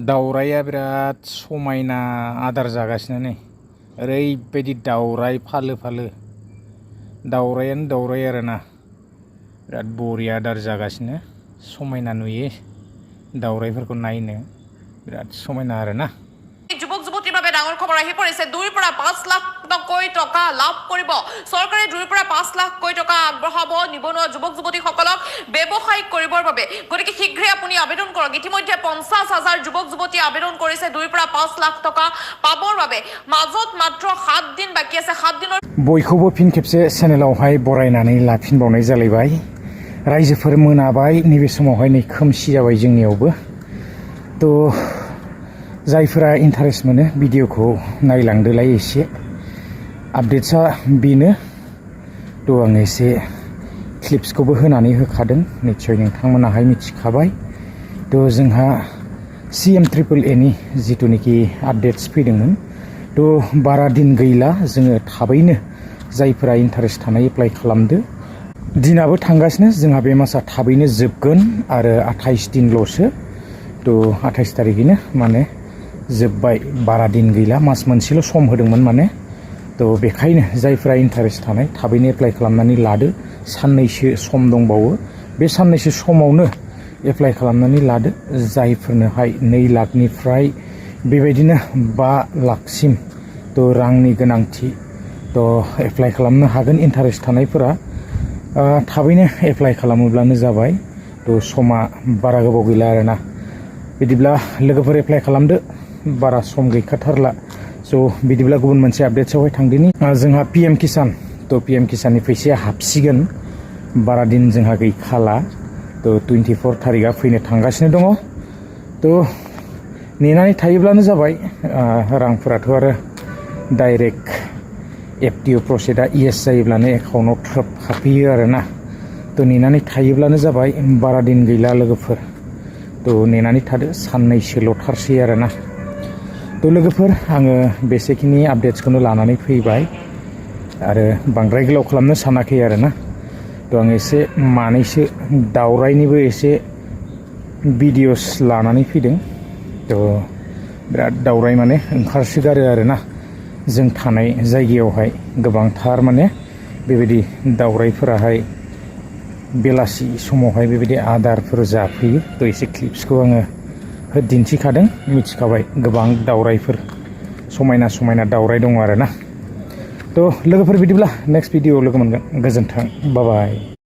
दावराया बिराद समायना आदार जागासिनो नै ओरैबायदि दावराय फालो फालो दावरायानो दावराय आरोना बिराद बरिया आदार जागासिनो समायना नुयो दावरायफोरखौ नायनो बिराद समायना आरोना। যুৱক যুৱতীৰ বাবে ডাঙৰ খবৰ আহি পৰিছে 2 পৰা 5 লাখকৈ টকা লাভ কৰিব চৰকাৰে 2 পৰা 5 লাখকৈ টকা আগবঢ়াব নিবনুৱা যুৱক যুৱতীসকলক ব্যৱসায়িক কৰিবৰ বাবে গতিকে শীঘ্ৰে আপুনি আবেদন কৰক। ইতিমধ্যে 50,000 যুৱক যুৱতী আবেদন কৰিছে 2 পৰা 5 লাখ টকা পাবৰ বাবে মাজত মাত্ৰ 7 দিন বাকি আছে 7 দিনৰ बयखौबो फिन खेबसे चेनेलावहाय बरायनानै लाफिनबावनाय जालायबाय रायजोफोर मोनाबाय नैबे समावहाय नै खोमसि जाबाय जोंनियावबो त जायफोरा इन्टारेस्ट मोनो भिडिअखौ नायलांदोलाय एसे आपडेट्सआ बेनो त आं एसे क्लिप्सखौबो होनानै होखादों निश्चय नोंथांमोनाहाय मिथिखाबाय त जोंहा CMAAA नि जितुनिखि आपडेट्स फैदोंमोन त बारा दिन गैला जोङो थाबैनो जायफोरा इन्टारेस्ट थानाय एप्लाइ खालामदो दिनाबो थांगासिनो जोंहा बे मासआ थाबैनो जोबगोन आरो 28 दिनल'सो त 28 तारिखैनो माने जोब्बाय बारा दिन गैला मास मोनसेल' सम होदोंमोन माने त बेखायनो जायफोरा इन्टारेस्ट थानाय थाबैनो एप्लाइ खालामनानै लादो साननैसो सम दंबावो बे साननैसो समावनो एप्लाइ खालामनानै लादो जायफोरनोहाय 2 लाखनिफ्राय बेबायदिनो 5 लाखसिम त रांनि गोनांथि त एप्लाइ खालामनो हागोन इन्टारेस्ट थानायफोरा थाबैनो एप्लाइ खालामोब्लानो जाबाय त समा बारा गोबाव गैला आरोना बिदिब्ला लोगोफोर एप्लाइ खालामदो बारा सम गैखाथारला स बिदिब्ला गुबुन मोनसे आपडेट्सआवहाय थांदिनि जोंहा PM किसान त PM किसाननि फैसाया हाबसिगोन बारा दिन जोंहा गैखाला त 24 तारिखआ फैनो थांगासिनो दङ त नेनानै थायोब्लानो जाबाय रांफोराथ' आरो डाइरेक्ट FTO प्रसेसआ इएस जायोब्लानो एकाउन्टआव थ्रोब हाबफैयो आरोना त नेनानै थायोब्लानो जाबाय बारा दिन गैला लोगोफोर त नेनानै थादो साननैसोल' थारसै आरोना त लोगोफोर आङो बेसेखिनि आपडेट्सखौनो लानानै फैबाय आरो बांद्राय गोलाव खालामनो सानाखै आरोना त आं एसे मानैसो दावरायनिबो एसे भिडिअस लानानै फैदों त बिराद दावराय माने ओंखारसोगारो आरोना जों थानाय जायगायावहाय गोबांथार माने बेबायदि दावरायफोराहाय बेलासि समावहाय बेबायदि आदारफोर जाफैयो त एसे क्लिप्सखौ आङो दिन्थिखादों मिथिखाबाय गोबां दावरायफोर समायना समायना दावराय दङ आरोना त लोगोफोर बिदिब्ला नेक्स्ट भिडिअआव लोगो मोनगोन गोजोन्थों बाय बाय।